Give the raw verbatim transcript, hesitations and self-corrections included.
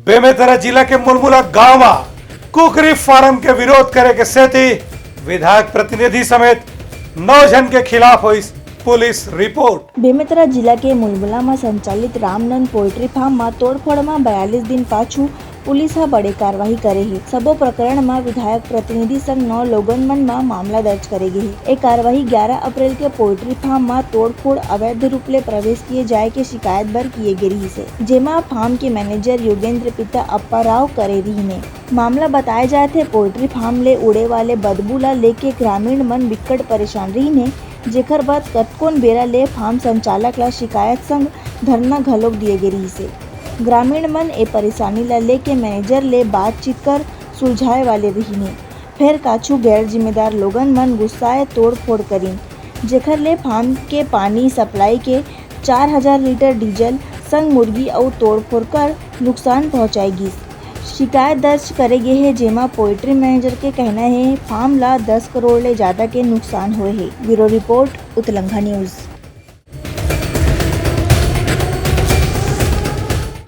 बेमेतरा जिला के मुलमुला गांव म कुकरी फार्म के विरोध करे के सेती विधायक प्रतिनिधि समेत नौ झन के खिलाफ होइस पुलिस रिपोर्ट। बेमेतरा जिला के मुलमुला म संचालित रामनंद पोल्ट्री फार्म म तोड़फोड़ म बयालीस दिन पाछू पुलिस ह बड़े कार्रवाई करे हे। सबो प्रकरण म विधायक प्रतिनिधि संग नौ लोगन मन म मामला दर्ज करे गे हे। ए कार्रवाई ग्यारह अप्रैल के पोल्ट्री फार्म म तोड़फोड़, अवैध रूप ले प्रवेश किए जाए के शिकायत बर किए गे रिहिस हे, जेमा फार्म के मैनेजर योगेंद्र पिता अप्पा राव करे रिहिन हे। मामला बताए जात हे, पोल्ट्री फार्म ले उड़े वाले बदबू ला लेके ग्रामीण मन बिक्कट परेशान रिहिन हे, जेकर बाद कतकोन बेरा ले फार्म संचालक ला शिकायत संग धरना घलोक दिए गे रिहिस हे। ग्रामीण मन ए परेशानी ला लेके मैनेजर ले बातचीत कर सुलझाए वाले रिहिन हे, फेर काछू गैर जिम्मेदार लोगन मन गुस्साए तोड़फोड़ करिन, जेखर ले फार्म के पानी सप्लाई के चार हजार लीटर डीजल संग मुर्गी अउ तोड़फोड़ कर नुकसान पहुंचाए गिस। शिकायत दर्ज करे गे हे, जेमा पोल्ट्री मैनेजर के कहना हे, फार्म ला दस करोड़ ले ज्यादा के नुकसान होए हे। Bureau report, Utlangha news.